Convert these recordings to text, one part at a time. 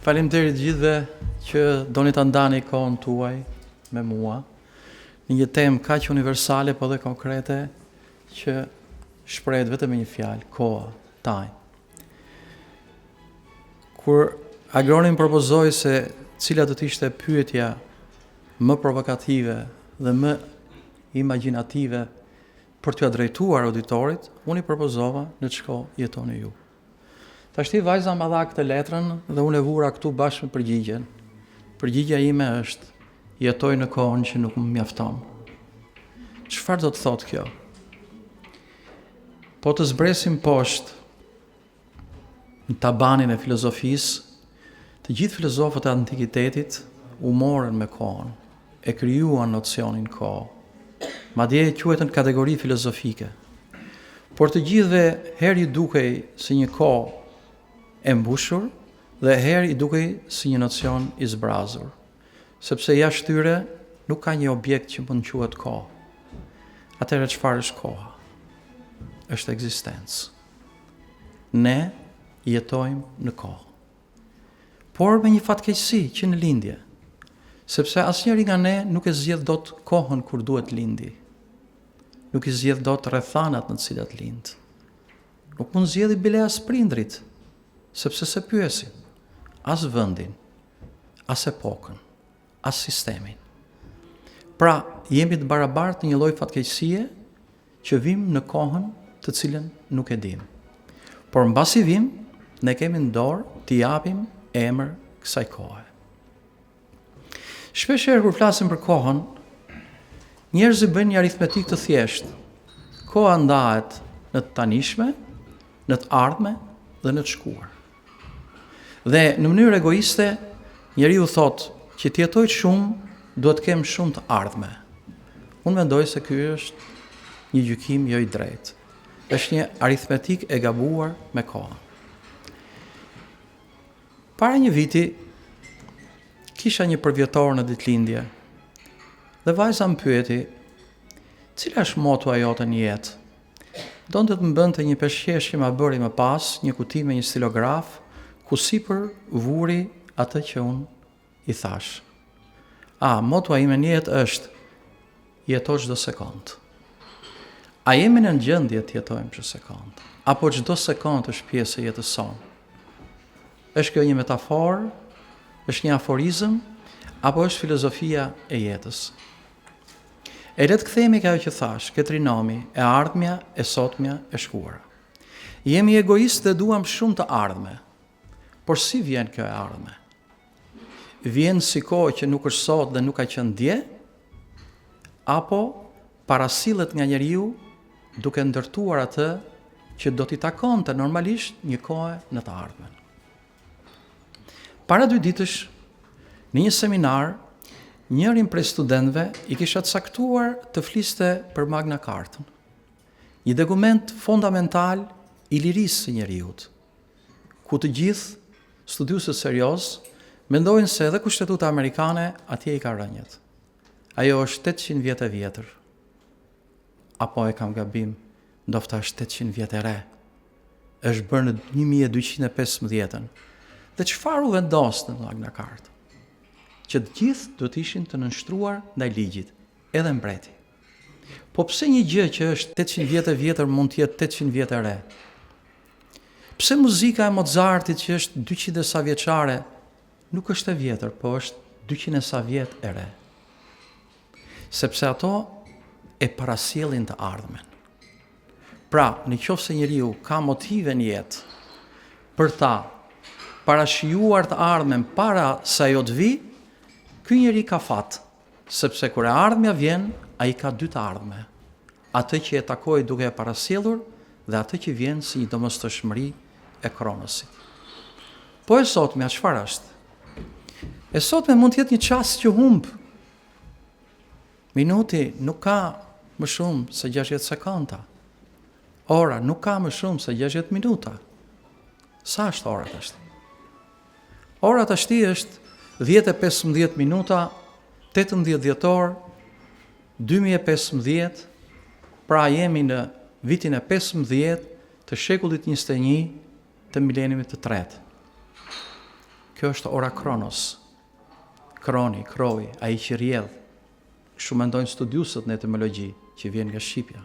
Faleminderit gjithëve që doni ta ndani kohën tuaj me mua në një temë kaq universale po dhe konkrete që shprehet vetëm me një fjalë, koha, time. Kur Agroni më propozoi se cila do të ishte pyetja më provokative dhe më imagjinative për t'ia drejtuar auditorit, unë i propozova në ç'kohë jetoni ju. Tashti vajza ma dha këtë letrën dhe unë e vura këtu bashkë me përgjigjen. Përgjigja ime është jetoj në kohën që nuk më mjafton. Çfarë do të thotë kjo? Po të zbresim poshtë në tabanin e filozofisë, të gjithë filozofët e antikitetit u morën me kohën, e krijuan nocionin kohë. Madje e quajtën kategori filozofike. Por të gjithëve herë i dukej si një kohë e mbushur dhe herë i dukej si një nocion i zbrazur. Sepse jashtë tyre nuk ka një objekt që mund të quhet kohë. Atëherë çfarë është koha? Është ekzistencë. Ne jetojmë në kohë. Por me një fatkeqësi që në lindje, sepse asnjëri nga ne nuk e zgjedh dot kohën kur duhet lindi. Nuk i zgjedh dot rrethanat në të cilat lind. Nuk mund zgjedhi bile as prindrit, sepse s'e pyesin, as vendin, as epokën, as sistemin. Pra, jemi të barabartë në një lloj fatkeqësie që vijmë në kohën të cilën nuk e dimë. Por mbasi vijmë, ne kemi në dorë t'i japim emër kësaj kohe. Shpeshherë kur flasim për kohën, njerëzit bëjnë një aritmetikë të thjeshtë. Koha ndahet në të tanishme, në të ardhme dhe në të shkuar. Dhe në mënyrë egoiste, njeriu thotë që të jetoj shumë, duhet të kem shumë të ardhme. Unë mendoj se ky është një gjykim jo i drejtë. Është një aritmetikë e gabuar me kohën. Para një viti kisha një përvjetor në ditëlindje. Dhe vajza më pyeti, cila është motoja jote në jetë? Donte të më bënte një peshqesh që ma bëri më pas, një kuti me një stilograf, ku sipër vuri atë që unë i thashë. A, motoja ime në jetë është, jeto çdo sekondë. A jemi në gjendje të jetojmë çdo sekondë? Apo çdo sekondë është pjesë e jetës sonë? Është kjo një metaforë? Është një aforizëm? Apo është filozofia e jetës? E le të kthehemi ke ajo që thashë, ke trinomi, e ardhmja, e sotmja, e shkuara. Jemi egoistë dhe duam shumë të ardhme. Por si vjen kjo e ardhme? Vjen si kohë që nuk është sot dhe nuk ka qenë dje, apo parasillet nga njeriu duke ndërtuar atë që do t'i takonte normalisht një kohe në të ardhmen. Para dy ditësh, në një seminar, njërin prej studentëve i kisha caktuar të fliste për Magna Cartën, një dokument fondamental i lirisë së njeriut, ku të gjithë studiuesit seriozë mendojnë se edhe kushtetuta amerikane atje i ka rrënjët. Ajo është 800 vjet e vjetër. Apo e kam gabim, ndofta është 800 vjet e re. Është bërë në 1215-ën. Dhe çfarë u vendos në Magna Carta? Që të gjithë duhet të ishin të nënshtruar ndaj ligjit, edhe mbreti. Po pse një gjë që është 800 vjet e vjetër mund të jetë 800 vjet e re? Pse muzika e Mozartit që është 200 e sa vjeçare nuk është e vjetër, po është 200 e sa vjet e re? Sepse ato e parasjellin të ardhmen. Pra, në qoftë se njeriu ka motive në jetë për ta parashijuar të ardhmen para se ajo të vijë, ky njeri ka fat, sepse kur e ardhmja vjen, ai ka dy të ardhme. Atë që e takoi duke e parasjellur. dhe atë që vjen si një domosdoshmëri e Kronosit. Po e sotmja çfarë është? E sotmja mund të jetë një çast që humb. Minuti nuk ka më shumë se 60 sekonda. Ora nuk ka më shumë se 60 minuta. Sa është ora tashti? Ora tashti është 10:15 minuta, 18 dhjetor 2015, pra jemi në vitin e 15 të shekullit 21 të milenimit të tretë. Kjo është ora Kronos. Kroni, kroi, ai që rrjedh. Kështu mendojnë studiuesit në etimologji, që vjen nga shqipja.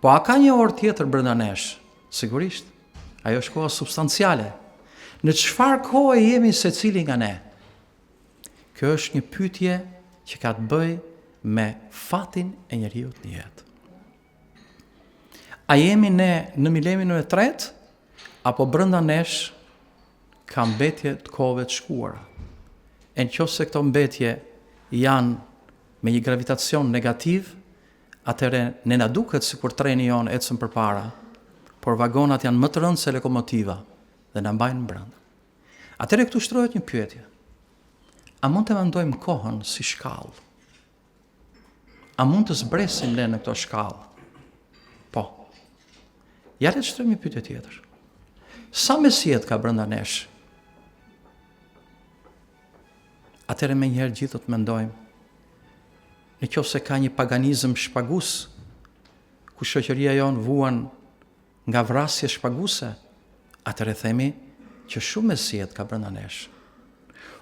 Po a ka një orë tjetër brenda nesh? Sigurisht. Ajo është koha substanciale. Në çfarë kohe jemi secili nga ne? Kjo është një pyetje që ka të bëjë me fatin e njeriut në jetë. A jemi ne në mileniumin e tretë apo brenda nesh ka mbetje të kohëve të shkuara? E në qoftë se këto mbetje janë me një gravitacion negativ, atëherë ne na duket sikur treni jonë ecën përpara, por vagonat janë më të rëndë se lokomotiva dhe na mbajnë brenda. Atëherë këtu shtrohet një pyetje. A mund të mendojmë kohën si shkallë? A mund të zbresim ne në këto shkallë? Po. Ja le të shtrojmë një pyetje tjetër. Sa mesjetë ka brenda nesh? Atëherë menjëherë gjithë do të mendojmë në qoftë se ka një paganizëm shpagues, ku shoqëria jonë vuan nga vrasje shpaguese, atëherë themi që shumë mesjetë ka brenda nesh.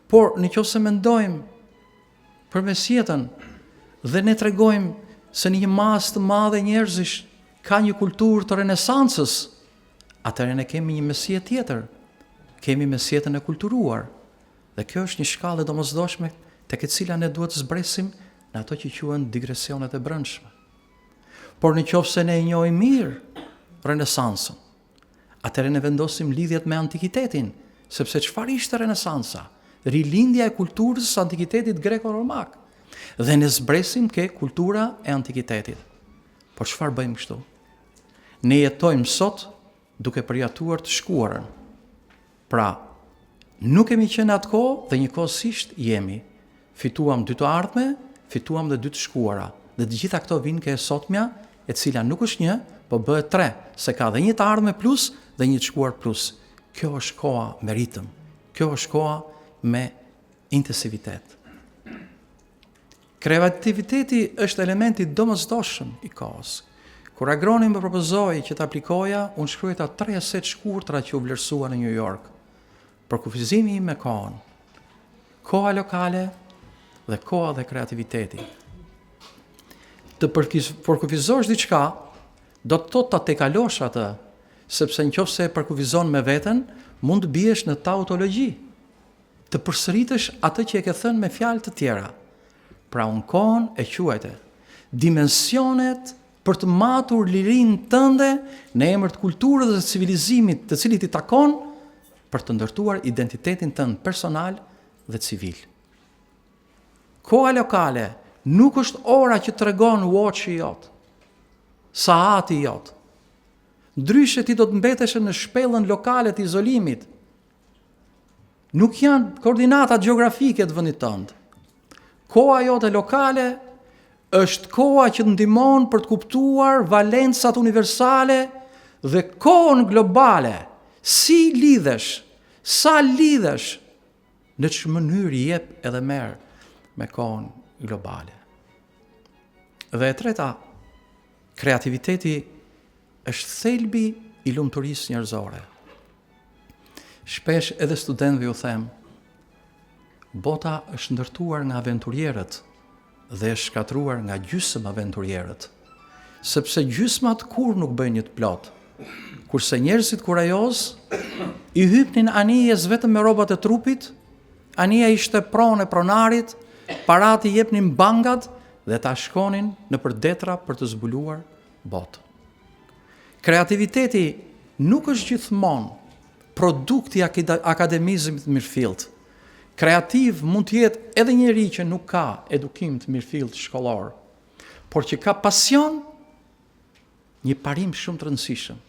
Por në qoftë se mendojmë për mesjetën dhe ne tregojmë se në një masë të madhe njerëzish ka një kulturë të renesancës, atëherë ne kemi një mesjetë tjetër, kemi mesjetën e kulturuar. Dhe kjo është një shkallë e domosdoshme tek e cila ne duhet të zbresim në ato që quhen digresionet e brendshme. Por në qoftë se ne e njohim mirë Renesansën, atëherë ne vendosim lidhjet me antikitetin, sepse çfarë ishte Renesansa? Rilindja e kulturës së antikitetit greko-romak. Dhe ne zbresim ke kultura e antikitetit. Por çfarë bëjmë kështu? Ne jetojmë sot duke përjetuar të shkuarën. Pra, nuk kemi qenë atë kohë dhe njëkohësisht jemi. Fituam dy të ardhme, fituam dhe dy të shkuara. Dhe të gjitha këto vijnë ke e sotmja, e cila nuk është një, po bëhet tre, se ka dhe një të ardhme plus dhe një të shkuar plus. Kjo është koha me ritëm. Kjo është koha me intensivitet. Kreativiteti është element i domosdoshëm i kohës. Kur Agroni më propozoi që të aplikoja, unë shkruajta tre ese të shkurtra që u vlerësua në New York. Përkufizimi im me kohën, koha lokale dhe koha dhe kreativiteti. Të përkufizosh diçka, do të thotë ta tejkalosh atë, sepse në qoftë se e përkufizon me veten, mund të biesh në tautologji. Të përsëritësh atë që e ke thënë me fjalë të tjera. Pra unë kohën e quajta dimensionet për të matur lirinë tënde në emër të kulturës dhe civilizimit të cilit i takon për të ndërtuar identitetin tënd personal dhe civil. Koha lokale nuk është ora që tregon watch-i jot, saati jot. Ndryshe ti do të mbeteshe në shpellën lokale të izolimit, Nuk janë koordinatat gjeografike të vendit tënd. Koha jote lokale është koha që të ndihmon për të kuptuar valencat universale dhe kohën globale. Si lidhesh, sa lidhesh, në ç'mënyrë jep edhe merr me kohën globale. Dhe e treta, kreativiteti është thelbi i lumturisë njerëzore. Shpesh edhe studentëve ju them, bota është ndërtuar nga aventurierët dhe është shkatërruar nga gjysmë aventurierët, sepse gjysmat kurrë nuk bëjnë një të plotë. Kurse njerëzit kurajozë i hypnin anijes vetëm me rrobat e trupit, anija ishte pronë e pronarit, paratë i jepnin bankat dhe ata shkonin nëpër detra për të zbuluar botën. Kreativiteti nuk është gjithmonë produkt i akademizmit të mirëfilltë. Kreativ mund të jetë edhe njeri që nuk ka edukim të mirëfilltë shkollor, por që ka pasion, një parim shumë të rëndësishëm.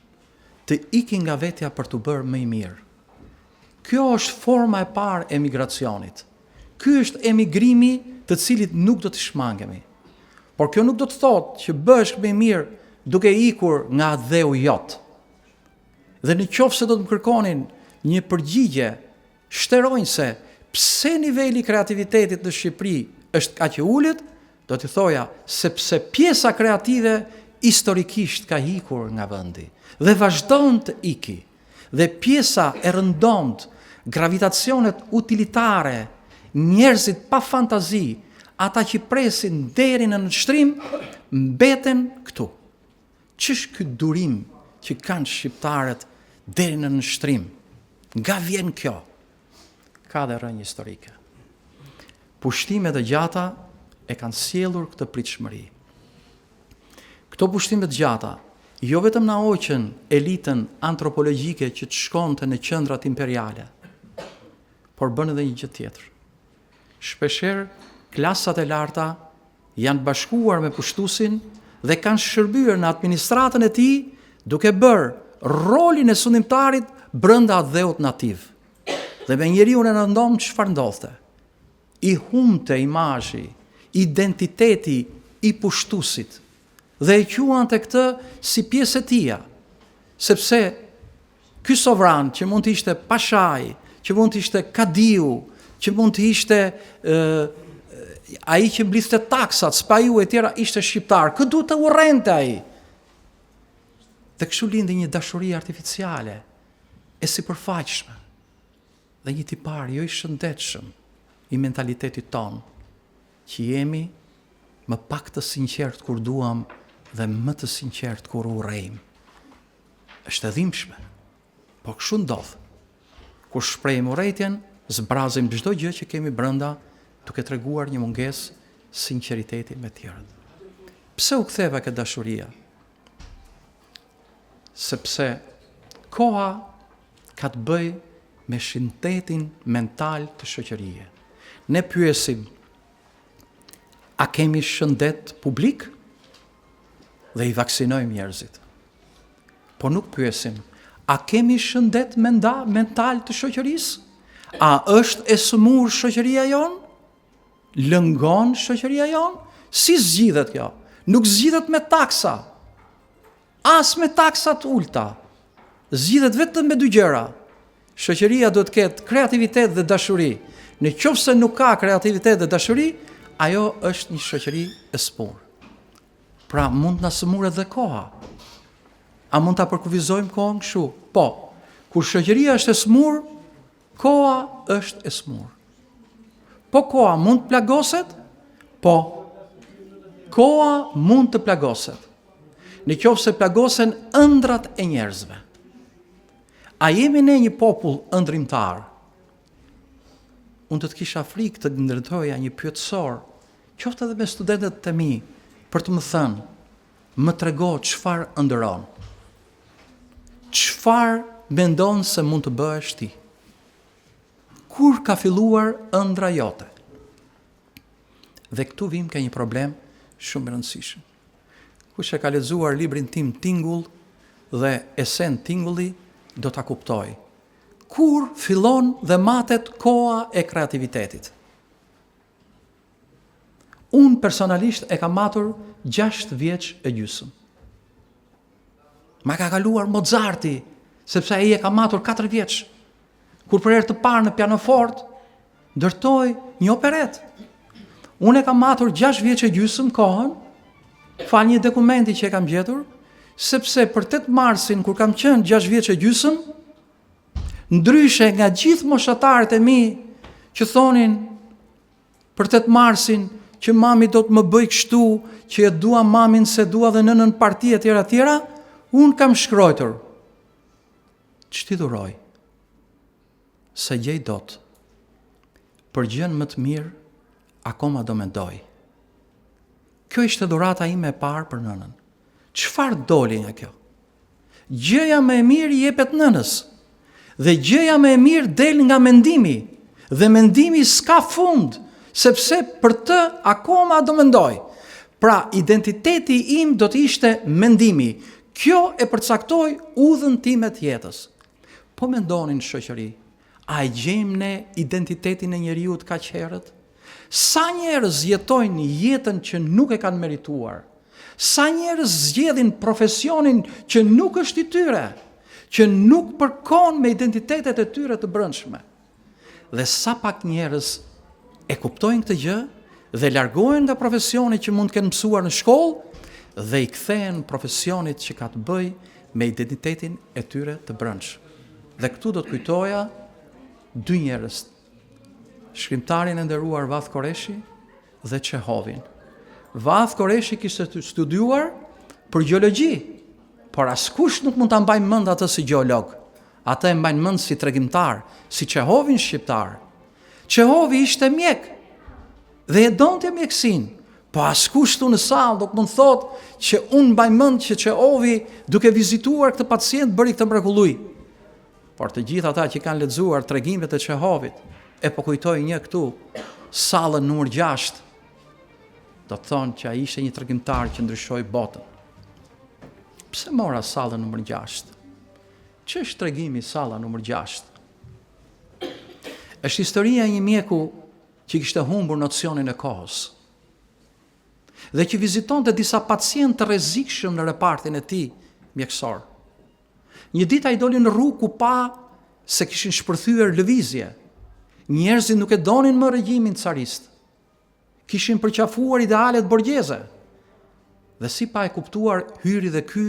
Të iki nga vetja për t'u bërë më i mirë. Kjo është forma e parë e emigracionit. Ky është emigrimi të cilit nuk do t'i shmangemi. Por kjo nuk do të thotë që bëhesh më i mirë duke ikur nga atdheu jot. Dhe në qoftë se do të më kërkonin një përgjigje shteronjëse pse niveli i kreativitetit në Shqipëri është kaq i ulët, do t'i thoja sepse pjesa kreative historikisht ka ikur nga vendi dhe vazhdon të iki. Dhe pjesa e rëndomtë, gravitacionet utilitare, njerëzit pa fantazi, ata që presin deri në nënshtrim, mbeten këtu. Ç'është ky durim që kanë shqiptarët deri në nënshtrim? Nga vjen kjo? Ka dhe rrënjë historike. Pushtimet e gjata e kanë sjellur këtë pritshmëri. Këto pushtime të gjata jo vetëm na hoqën elitën antropologjike që të shkonte në qendrat imperiale, por bënë edhe një gjë tjetër. Shpeshherë klasat e larta janë bashkuar me pushtuesin dhe kanë shërbyer në administratën e tij duke bërë rolin e sundimtarit brenda atdheut nativ. Dhe me njeriun e rëndomtë çfarë ndodhte? I humbte imazhi, identiteti i pushtuesit dhe e quante këtë si pjesë e tija, sepse Ky sovran që mund të ishte pashai, që mund të ishte kadiu, që mund të ishte ë ai që mblidhte taksat, spahiu e tjera, ishte shqiptar. Kë duhet të urrente ai? Dhe kështu lindi një dashuri artificiale e sipërfaqshme dhe një tipar jo i shëndetshëm i mentalitetit tonë, që jemi më pak të sinqertë kur duam dhe më të sinqertë kur urrejmë. Është e dhimbshme. Po kështu ndodh. Kur shprehim urrejtjen, zbrazim çdo gjë që kemi brenda, duke treguar një mungesë sinqeriteti me tjerët. Pse u ktheva ke dashuria? Sepse koha ka të bëjë me shëndetin mental të shoqërisë. Ne pyesim, a kemi shëndet publik? Dhe i vaksinojmë njerëzit. Po nuk pyesim, a kemi shëndet menda, mental të shoqërisë? A është e sëmurë shoqëria jonë? Lëngon shoqëria jonë? Si zgjidhet kjo? Nuk zgjidhet me taksa. As me taksa të ulta. Zgjidhet vetëm me dy gjëra. Shoqëria duhet të ketë kreativitet dhe dashuri. Në qoftë se nuk ka kreativitet dhe dashuri, ajo është një shoqëri e sëmurë. Pra mund të na sëmuret dhe koha. A mund ta përkufizojmë kohën kështu? Po. Kur shoqëria është e sëmurë, koha është e sëmurë. Po koha mund të plagoset? Po. Koha mund të plagoset. Në qoftë se plagosen ëndrrat e njerëzve. A jemi ne një popull ëndërrimtar? Unë do të kisha frikë të ndërtoja një pyetësor Qoftë edhe me studentët e mi, për të më thënë, më trego çfarë ëndërron. Çfarë mendon se mund të bëhesh ti? Kur ka filluar ëndrra jote? Dhe këtu vijmë ke një problem shumë i rëndësishëm. Kush e ka lexuar librin tim Tingull dhe esenë Tingulli do ta kuptojë. Kur fillon dhe matet koha e kreativitetit? Unë personalisht e kam matur 6 vjeç e gjysmë. Ma ka kaluar Mozarti, sepse ai e ka matur 4 vjeç. Kur për herë të parë në pianofortë, ndërtoi një operetë. Unë e kam matur 6 vjeç e gjysmë kohën, falë një dokumenti që e kam gjetur, sepse për 8 marsin, kur kam qenë 6 vjeç e gjysmë, Ndryshe nga gjithë moshatarët e mi që thonin për 8 marsin që mami do të më bëjë kështu, që e dua mamin se dua dhe nënën parti e tjera tjera, unë kam shkruajtur. Ç't'i dhuroj? S'e gjej dot. Për gjënë më të mirë akoma do mendoj. Kjo ishte dhurata ime e parë për nënën. Çfarë doli nga kjo? Gjëja më e mirë i jepet nënës. Dhe gjëja më e mirë del nga mendimi. Dhe mendimi s'ka fund, sepse për të akoma do mendoj. Pra, identiteti im do të ishte mendimi. Kjo e përcaktoi udhën time të jetës. Po mendoni në shoqëri, a e gjejmë ne identitetin e njeriut kaq herët? Sa njerëz jetojnë jetën që nuk e kanë merituar? Sa njerëz zgjedhin profesionin që nuk është i tyre, që nuk përkon me identitetet e tyre të brendshme? Dhe sa pak njerëz e kuptojnë këtë gjë dhe largohen nga profesioni që mund të kenë mësuar në shkollë dhe i kthehen profesionit që ka të bëjë me identitetin e tyre të brendshëm. Dhe këtu do të kujtoja dy njerëz, shkrimtarin e nderuar Vath Koreshi dhe Çehovin. Vath Koreshi kishte studiuar për gjeologji, por askush nuk mund ta mbajë mend atë si gjeolog. Atë e mbajnë mend si tregimtar, si Çehovin shqiptar. Çehovi ishte mjek dhe e donte mjekësinë, po askush këtu në sallë nuk mund të thotë që unë mbaj mend që Çehovi duke vizituar këtë pacient bëri këtë mrekulli. Por të gjithë ata që kanë lexuar tregimet e Çehovit, e po kujtoj një këtu, sallën numër 6, do të thonë që ai ishte një tregimtar që ndryshoi botën. Pse mora sallën numër 6? Ç'është tregimi Salla numër 6? Është historia e një mjeku që kishte humbur nocionin e kohës dhe që vizitonte disa pacientë të rrezikshëm në repartin e tij mjekësor. Një ditë ai doli në rrugë ku pa se kishin shpërthyer lëvizje. Njerëzit nuk e donin më regjimin carist. Kishin përqafuar idealet borgjeze. Dhe si pa e kuptuar hyri dhe ky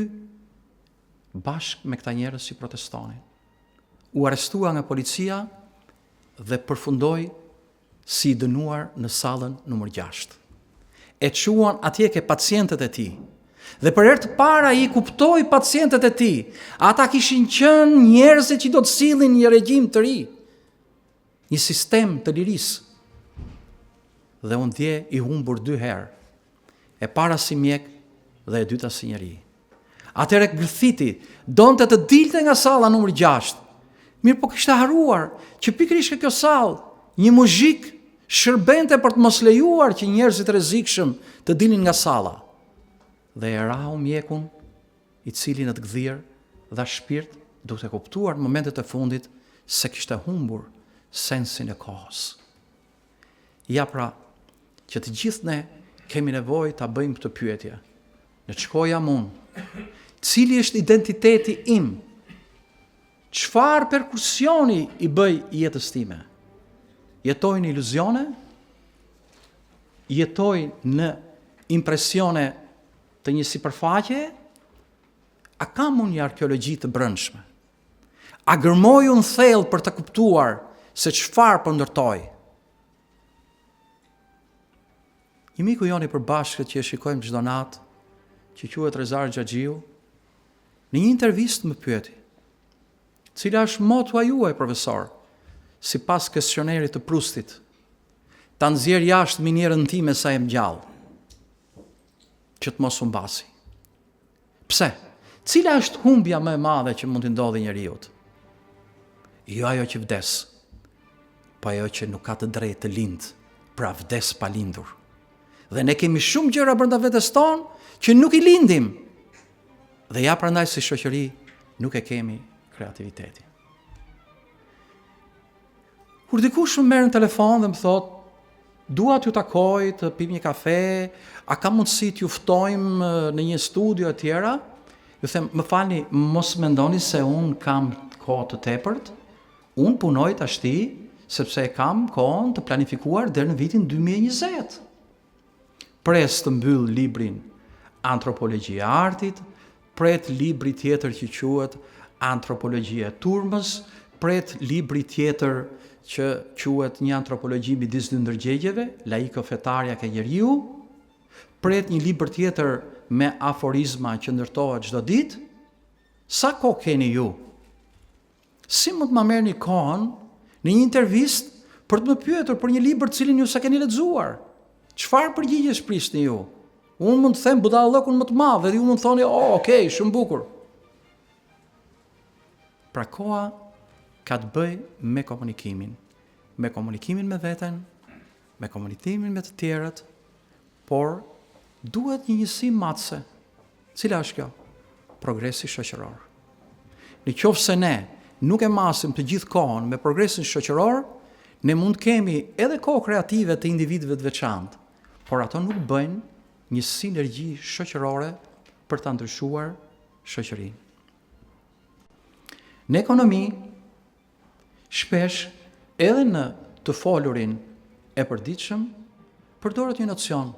bashkë me këta njerëz që protestonin. U arrestua nga policia dhe përfundoi si i dënuar në sallën numër 6. E çuan atje ke pacientët e tij. Dhe për herë të parë ai kuptoi pacientët e tij. Ata kishin qenë njerëzit që do të sillnin një regjim të ri, një sistem të lirisë. Dhe u ndje i humbur dy herë. E para si mjek dhe e dyta si njeri. Atëherë gërthiti, donte të dilte nga salla numër 6. Mirëpo kishte harruar që pikërisht ke kjo sallë, një muzhik shërbente për të mos lejuar që njerëzit e rrezikshëm të dilnin nga salla. Dhe e rrahu mjekun, i cili në të gdhirë dha shpirt duke kuptuar në momentet e fundit se kishte humbur sensin e kohës. Ja pra, që të gjithë ne kemi nevojë ta bëjmë këtë pyetje. Në ç'kohë jam unë? Cili është identiteti im? Çfarë perkusioni i bëj jetës time? Jetoj në iluzione? Jetoj në impresione të një sipërfaqe? A kam unë një arkeologji të brendshme? A gërmoj unë thellë për të kuptuar se çfarë po ndërtoj? Një miku jonë i përbashkët që e shikojmë çdo natë, që quhet Rezar Xhaxhiu, në një intervistë më pyeti: "Cila është motoja juaj, profesor?" Sipas kuestionerit të Prustit, ta nxjerr jashtë minierën time sa jem gjallë, që të mos humbasi. Pse? Cila është humbja më e madhe që mund t'i ndodhi njeriut? Jo ajo që vdes, po ajo që nuk ka të drejtë të lindë, pra vdes pa lindur. Dhe ne kemi shumë gjëra brenda vetes tonë që nuk i lindim. Dhe ja prandaj si shoqëri nuk e kemi kreativitetin. Kur dikush më merr në telefon dhe më thotë, dua t'ju takoj, të pimë një kafe, a ka mundësi t'ju ftojmë në një studio e tjera, ju them, më falni, mos mendoni se unë kam kohë të tepërt, unë punoj tashti, sepse e kam kohën të planifikuar deri në vitin 2020. Pres të mbyll librin Antropologjia e artit, pret libri tjetër që quhet Antropologjia e turmës, pret libri tjetër që quhet Një antropologji midis dy ndërgjegjeve, laiko-fetarja ke njeriu, pret një libër tjetër me aforizma që ndërtohet çdo ditë. Sa kohë keni ju? Si mund të ma merrni kohën në një intervistë për të më pyetur për një libër të cilin ju s'e keni lexuar? Çfarë përgjigjesh prisni ju? Unë mund të them budallallëkun më të madh dhe ju mund të thoni, "Oh, okay, shumë bukur." Pra koha ka të bëjë me komunikimin, me komunikimin me veten, me komunikimin me të tjerët, por duhet një njësi matëse. Cila është kjo? Progresi shoqëror. Në qoftë se ne nuk e masim të gjithë kohën me progresin shoqëror, ne mund të kemi edhe kohë kreative të individëve të veçantë, por ato nuk bëjnë një sinergji shoqërore për ta ndryshuar shoqërinë. Në ekonomi, shpesh edhe në të folurin e përditshëm, përdoret një nocion,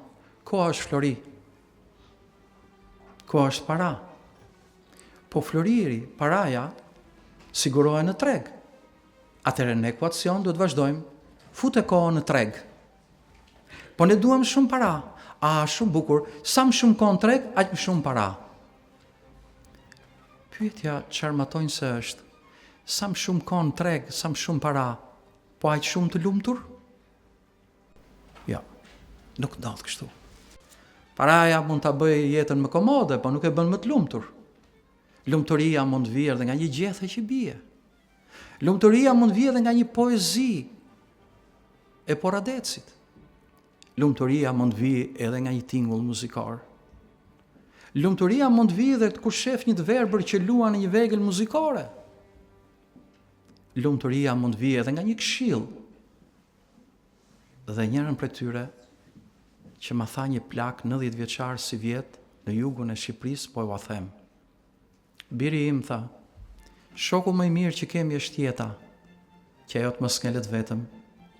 koha është flori, koha është para. Po floriri, paraja, sigurohen në treg. Atëherë në ekuacion duhet të vazhdojmë, fute kohën në treg. Po ne duam shumë para. A, shumë bukur, sa më shumë kohë në treg, aq më shumë para. Pyetja çarmatonjëse është, sa më shumë kohë në treg, sa më shumë para, po aq shumë të lumtur? Jo, nuk ndodh kështu. Paraja mund ta bëjë jetën më komode, po nuk e bën më të lumtur. Lumturia mund të vijë edhe nga një gjethe që bie. Lumturia mund të vijë edhe nga një poezi e Poradecit. Lumturia mund të vijë edhe nga një tingull muzikor. Lumturia mund të vijë edhe kur shef një të verbër që luan në një vegël muzikore. Lumturia mund të vijë edhe nga një këshillë Dhe njërën prej tyre, që ma tha një plak 90 vjeçar sivjet në jugun e Shqipërisë, po jua them. Biri im tha, shoku më i mirë që kemi është jeta, që ajo të mos ngelet vetëm,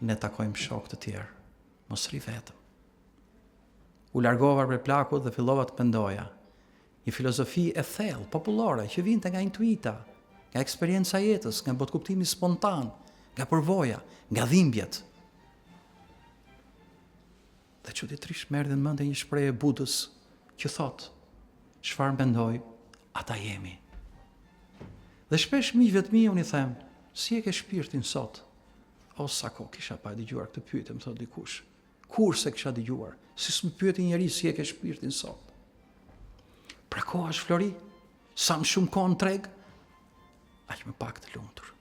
ne takojmë shokë të tjerë. Mos rri vetëm. U largova prej plakut dhe fillova të mendoja. Një filozofi e thellë, popullore, që vinte nga intuita, nga eksperienca e jetës, nga botëkuptimi spontan, nga përvoja, nga dhimbjet. Dhe çuditërisht më erdhi në mendje një shprehje e Budës që thotë, çfarë mendoj, ata jemi. Dhe shpesh miqve të mi unë i them, si e ke shpirtin sot? O, sa kohë kisha pa e dëgjuar këtë pyetje, më thotë dikush. Kurrë s'e kisha dëgjuar, si s'më pyeti njeri si e ke shpirtin sot. Pra koha është flori, sa më shumë kohë në treg, aq më pak të lumtur.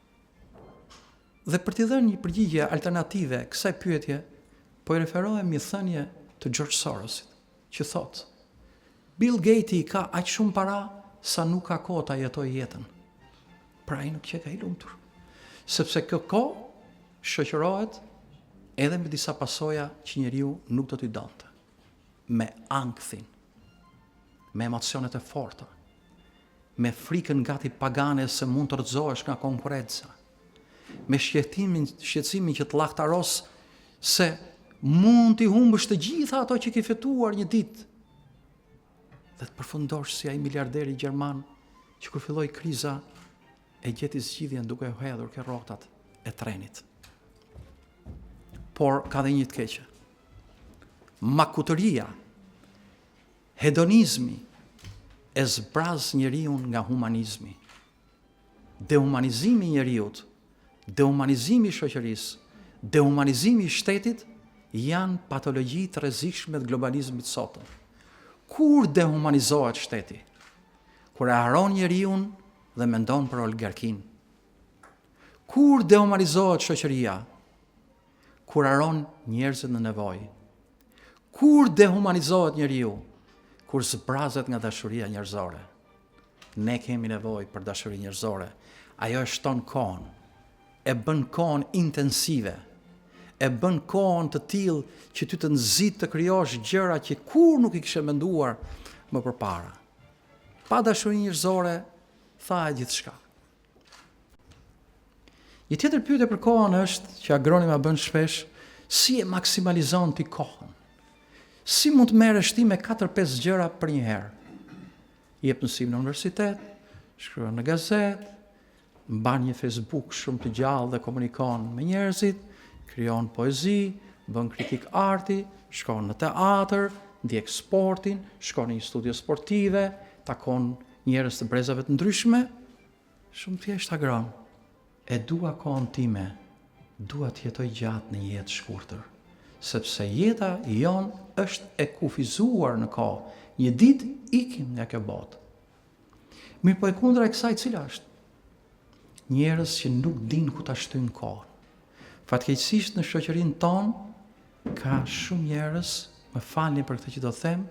Dhe për t'i dhënë një përgjigje alternative kësaj pyetje, po i referohem një thënie të George Sorosit, që thotë: Bill Gatesi ka aq shumë para sa nuk ka kohë ta jetojë jetën. Pra ai nuk qenka i lumtur. Sepse kjo kohë shoqërohet edhe me disa pasoja që njeriu nuk do t'i donte. Me ankthin, me emocionet e forta, me frikën gati pagane se mund të rrëzohesh nga konkurrenca, me shqetësimin, shqetësimin që të llahtaros se mund t'i humbësh të gjitha ato që ke fituar një ditë dhe të përfundosh si ai miliarderi gjerman që kur filloi kriza e gjeti zgjidhjen duke u hedhur ke rrotat e trenit. Por ka dhe një të keqe. Makutëria, hedonizmi e zbraz njeriun nga humanizmi. Dehumanizimi i njeriut, dehumanizimi i shoqërisë, dehumanizimi i shtetit janë patologji të rrezikshme të globalizmit të sotëm. Kur dehumanizohet shteti? Kur e harron njeriun dhe mendon për oligarkinë. Kur dehumanizohet shoqëria? Kur harron njerëzit në nevojë. Kur dehumanizohet njeriu? Kur zbrazet nga dashuria njerëzore. Ne kemi nevojë për dashuri njerëzore. Ajo e shton kohën, e bën kohën intensive, e bën kohën të tillë që ty të nxit të krijosh gjëra që kurrë nuk i kishe menduar më përpara. Pa dashuri njerëzore, thahet gjithçka. Një tjetër pyetje për kohën është që Agroni ma bën shpesh, si e maksimalizon ti kohën? Si mund të merresh ti me 4-5 gjëra përnjëherë? Jep mësim në universitet, shkruan në gazetë, mban një Facebook shumë të gjallë dhe komunikon me njerëzit, krijon poezi, bën kritikë arti, shkon në teatër, ndjek sportin, shkon në një studio sportive, takon njerëz të brezave të ndryshme. Shumë thjesht Agron. E dua kohën time, dua të jetoj gjatë në një jetë të shkurtër, sepse jeta jonë është e kufizuar në kohë, një ditë ikim nga kjo botë. Mirëpo e kundra e kësaj cila është? Njerëz që nuk dinë ku ta shtyjnë kohën. Fatkeqësisht në shoqërinë tonë ka shumë njerëz, më falni për këtë që do them,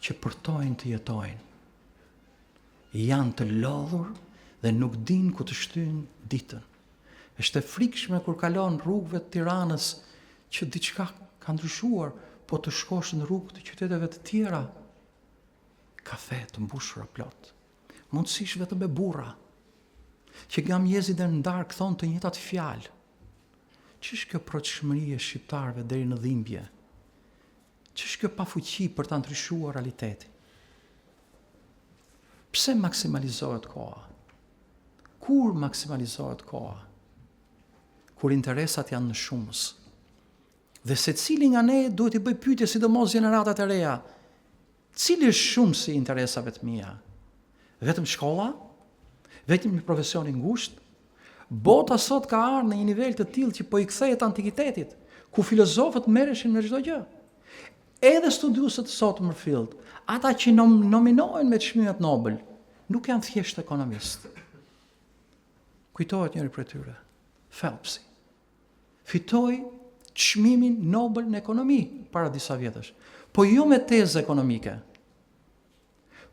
që përtojnë të jetojnë. Janë të lodhur dhe nuk dinë ku të shtyjnë ditën. Është e frikshme kur kalon rrugëve të Tiranës që diçka ka ndryshuar, po të shkosh në rrugë të qyteteve të tjera, kafe të mbushura plot. Mundësisht vetëm me burra, që nga mëngjesi deri në darkë thonë të njëjtat fjalë. Ç'është kjo pritshmëri e shqiptarëve deri në dhimbje? Ç'është kjo pafuqi për ta ndryshuar realitetin? Pse maksimalizohet koha? Kur maksimalizohet koha? Kur interesat janë në shumës. Dhe secili nga ne duhet t'i bëjë pyetje sidomos gjeneratat e reja. Cili është shumësi i interesave të mia? Vetëm shkolla? Vetëm një profesion i ngushtë? Bota sot ka ardhur në një nivel të tillë që po i kthehet antikitetit, ku filozofët merreshin me çdo gjë. Edhe studiuesit sot më fill, ata që nom nominohen me çmimet Nobel, nuk janë thjesht ekonomistë. Kujtohet njëri prej tyre, Phelpsi. Fitoi çmimin Nobel në ekonomi para disa vjetësh, po jo me tezë ekonomike,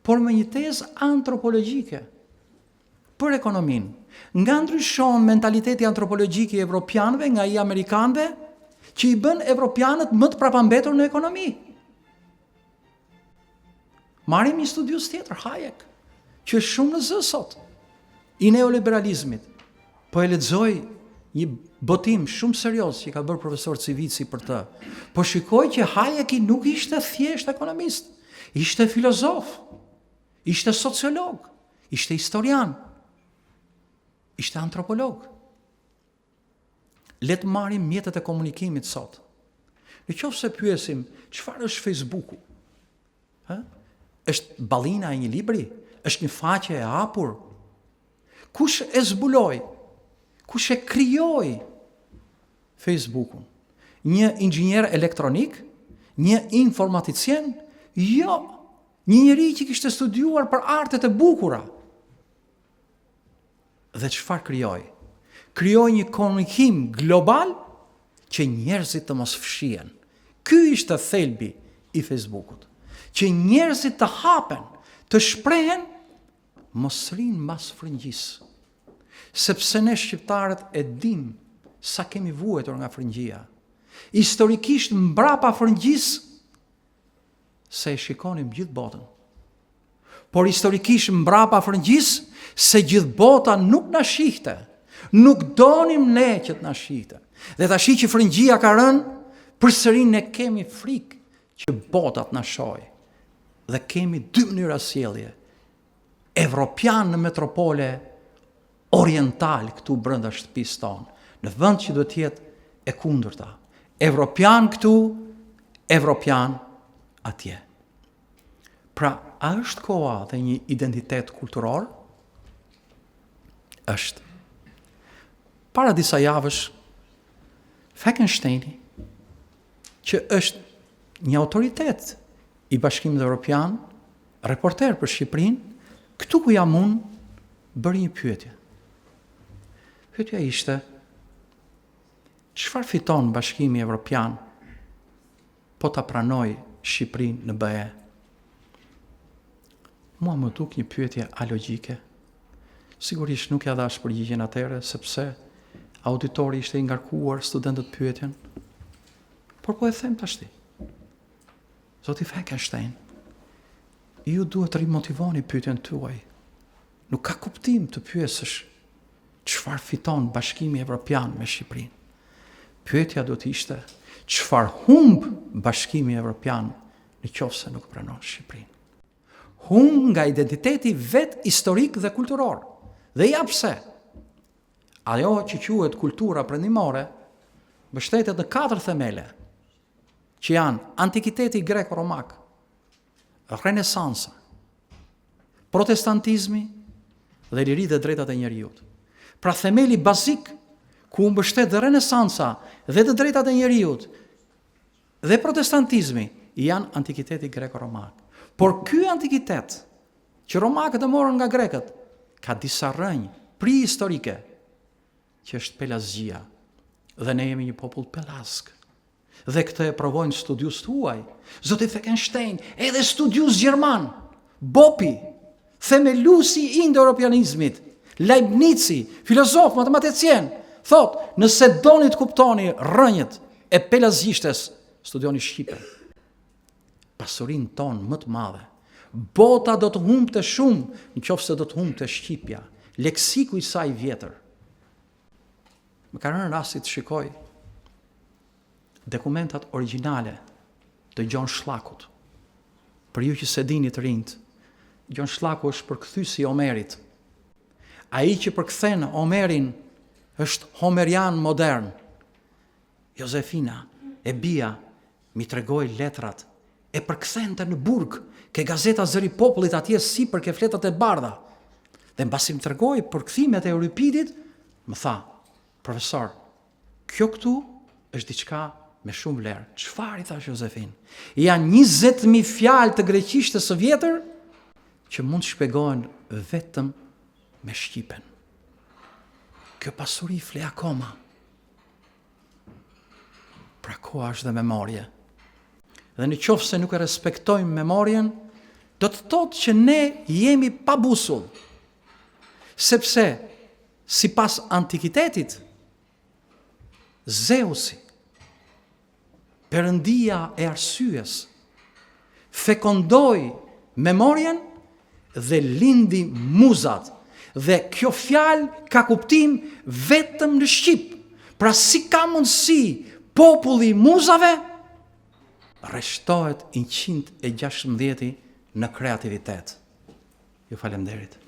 por me një tezë antropologjike për ekonominë. Nga ndryshon mentaliteti antropologjik i evropianëve nga i amerikanëve, që i bën evropianët më të prapambetur në ekonomi. Marrim një studiues tjetër, Hayek, që është shumë në zë sot, i neoliberalizmit. Po e lexoj një botim shumë serioz që ka bërë profesor Civici për të. Po shikoj që Hayeki nuk ishte thjesht ekonomist, ishte filozof, ishte sociolog, ishte historian, ishte antropolog. Le të marrim mjetet e komunikimit sot. Në qoftë se pyesim, çfarë është Facebooku? Hë? Është ballina e një libri? Është një faqe e hapur? Kush e zbuloi? Kush e krijoi Facebookun? Një inxhinier elektronik? Një informaticien? Jo, një njeri që kishte studiuar për artet e bukura. Dhe çfarë krijoi? Krijoi një komunikim global që njerëzit të mos fshihen. Ky ishte thelbi i Facebookut. Që njerëzit të hapen, të shprehen, mos rrinë mbas frëngjisë. Sepse ne shqiptarët e dimë sa kemi vuajtur nga frëngjia. Historikisht mbrapa frëngjisë se e shikonim gjithë botën. Por historikisht mbrapa frëngjisë se gjithë bota nuk na shihte. Nuk donim ne që të na shihte. Dhe tashi që frëngjia ka rënë, përsëri ne kemi frikë që bota të na shohë. Dhe kemi dy mënyra sjellje. Evropian në metropole, oriental këtu brenda shtëpisë tonë, në vend që duhet të jetë e kundërta. Evropian këtu, evropian atje. Pra, a është koha dhe një identitet kulturor? Është. Para disa javësh, Fleckensteini, që është një autoritet i Bashkimit Evropian, reporter për Shqipërinë, këtu ku jam unë, bëri një pyetje. Pyetja ishte, çfarë fiton Bashkimi Evropian po ta pranojë Shqipërinë në BE? Mua m'u duk një pyetje alogjike. Sigurisht nuk ia dhashë përgjigjen atëherë, sepse auditori ishte i ngarkuar studentët pyetjen, por po e them tashti. Zoti Fleckenstein, ju duhet të rimotivoni pyetjen tuaj. Nuk ka kuptim të pyesësh çfarë fiton Bashkimi Evropian me Shqipërinë. Pyetja duhet të ishte çfarë humb Bashkimi Evropian në qoftë se nuk pranon Shqipërinë. Humb nga identiteti i vet historik dhe kulturor. Dhe ja pse. Ajo që quhet kultura perëndimore mbështetet në katër themele që janë antikiteti greko-romak, renesansa, protestantizmi dhe liritë dhe drejtat e njeriut. Pra themeli bazik ku u mbështet dhe renesansa dhe të drejtat e njeriut dhe protestantizmi janë antikiteti greko-romak. Por ky antikitet që romakët e morën nga grekët ka disa rrënjë prehistorike që është pelazgjia dhe ne jemi një popull pelazg. Dhe këtë e provojnë studiues të huaj. Zoti Fleckenstein, edhe studiues gjerman, Bopi. Themeluesi i indoeuropianizmit, Leibnizi, filozof, matematicien, thotë, nëse doni të kuptoni rrënjët e pelazgjishtes, studioni shqipen. Pasurinë tonë më të madhe. Bota do të humbte shumë në qoftë se do të humbte shqipja, leksiku i saj i vjetër. Më ka rënë rasti të shikoj dokumentat origjinale të Gjon Shllakut. Për ju që s'e dini të rinjtë, Gjon Shllaku është përkthyesi i Homerit. Ai që përkthen Homerin është homerian modern. Jozefina, e bija, m'i tregoi letrat, e përkthente në burg, ke gazeta Zëri i Popullit atje sipër ke fletët e bardha. Dhe mbasi më tregoi përkthimet e Euripidit, më tha, profesor, kjo këtu është diçka me shumë vlerë. Çfarë i thashë Jozefinë? Janë 20.000 fjalë të greqishtes së vjetër që mund të shpjegohen vetëm me shqipen. Kjo pasuri fle akoma. Pra koha është dhe memorie. Dhe në qoftë se nuk e respektojmë memorien, do të thotë që ne jemi pa busull. Sepse, sipas antikitetit, Zeusi, perëndia e arsyes, fekondoi memorien dhe lindi muzat. Dhe kjo fjalë ka kuptim vetëm në shqip. Pra si ka mundësi populli i muzave rreshtohet i 116 në kreativitet. Ju faleminderit.